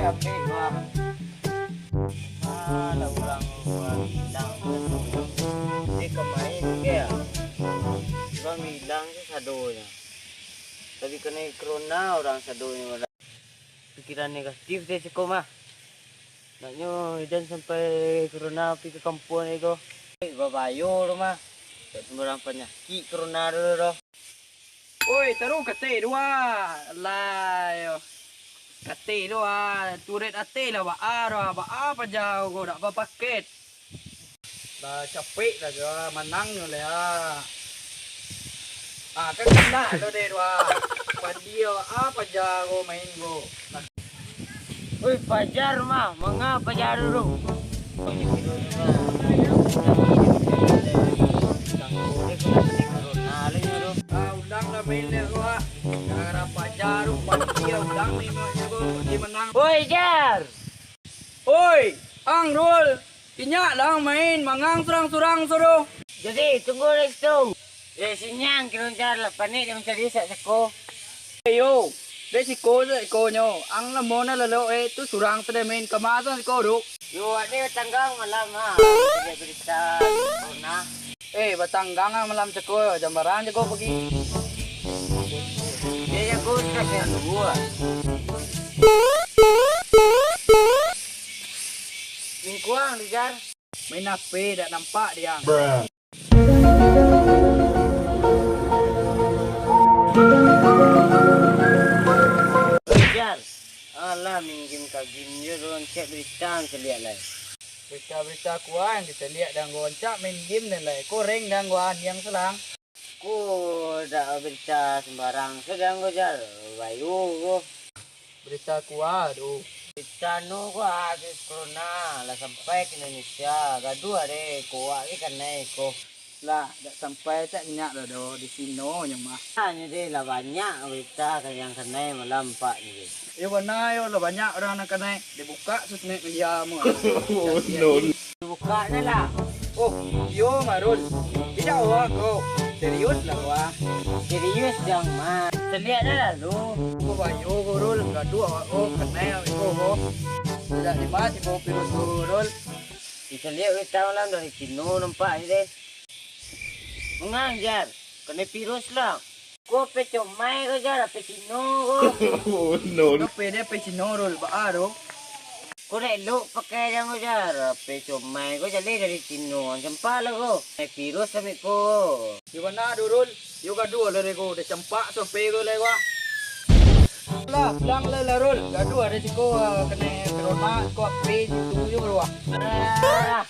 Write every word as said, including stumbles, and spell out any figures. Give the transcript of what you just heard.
Tapi, wah. Ah, lah urang, urang ilang. Dia kamain ke ya? Urang ilang tu sadonyo. Tapi kanai corona urang sadonyo. Pikiran negatif deh siko mah. Naknyo idan sampai corona pi ka kampuang iko. Eh, babayo tu mah. Tak sembarang panyakik corona tu doh. Oi, taruh katik dua. Lah, yo. Katik dua. Turek atik lah, baa doh, baa paja ko, dak bapaket. Lah, capek lah jo, manang nyo lah. Ah, kan kena tu deh dua. Pandia, ah, paja ko main ko. Oi, paja mah, manga paja tu? Ah, ulang lah main lah ko, ah. Gara-gara paja tu, pandia, ulang main ko, pandia manang. Oi, Jar! Oi, ang Rul, inyak lah ang main, mangang surang-surang suruh. Jadi, tunggu di situ. Eh, sinyang kiro Jar lah, panik dia mancari sak seko. Ayo, dek siko sak sekonyo. Ang lamo na lalok, eh, tu surang sadai main kama sak seko tu. Yo, ade tanggang malam ah. Dia berita corona. Eh, batanggang ah malam cako, jam barang jago pagi. Dia jago sudah saya dua. Lingkuang dijar. Main H P dak nampak dia. Jar, alah minggim kagim jo dulu cek berita celiak lai. Berita-berita kuan diseliak dan go rancak main game dan lai. Koreng dan go aniang selang. Ko dak berita sembarang, sedang ko Jar, bayu ko. Berita kuah tu. Berita nu ko ah, virus corona lah sampai ka Indonesia. Gaduah deh, ko awak ni kanai ko. Lah, dak sampai cak nyak lah doh, di sino nyo mah. Hanyo deh lah banyak berita ka yang kanai malam empat ni deh. Yo bana yo lah banyak urang nan kanai. Dibuka sosmed media mu. Oh, no. Buka ni lah. Oh, iyo mah Rul. Tidak wah ko. Serius lah wah. Serius dang mah. Celiak dah lalu. Ko bayo ko Rul, gaduah awak ko, kanai awak ko ko. Tidak di mah tibo virus ko Rul. Kita lihat weh tahu lah dari Cino nampak ni deh. Mangang Jar, kanai virus lah. Ko H P comai ko Jar, H P Cino ko. Oh, no. Ko H P dia H P Cino Rul, baa tu? Ko dak elok pakai jan ko Jar, H P comai ko jaleh dari Cino, campak lah ko. Kanai virus sampai ko. Di mana tu Rul? Yo gaduah lah deh ko, dah campak sampai ko lah ko. Lah, pulang lah lah Rul, gaduah dah siko ah, kanai corona, ko H P situ yo baru ah. Ah.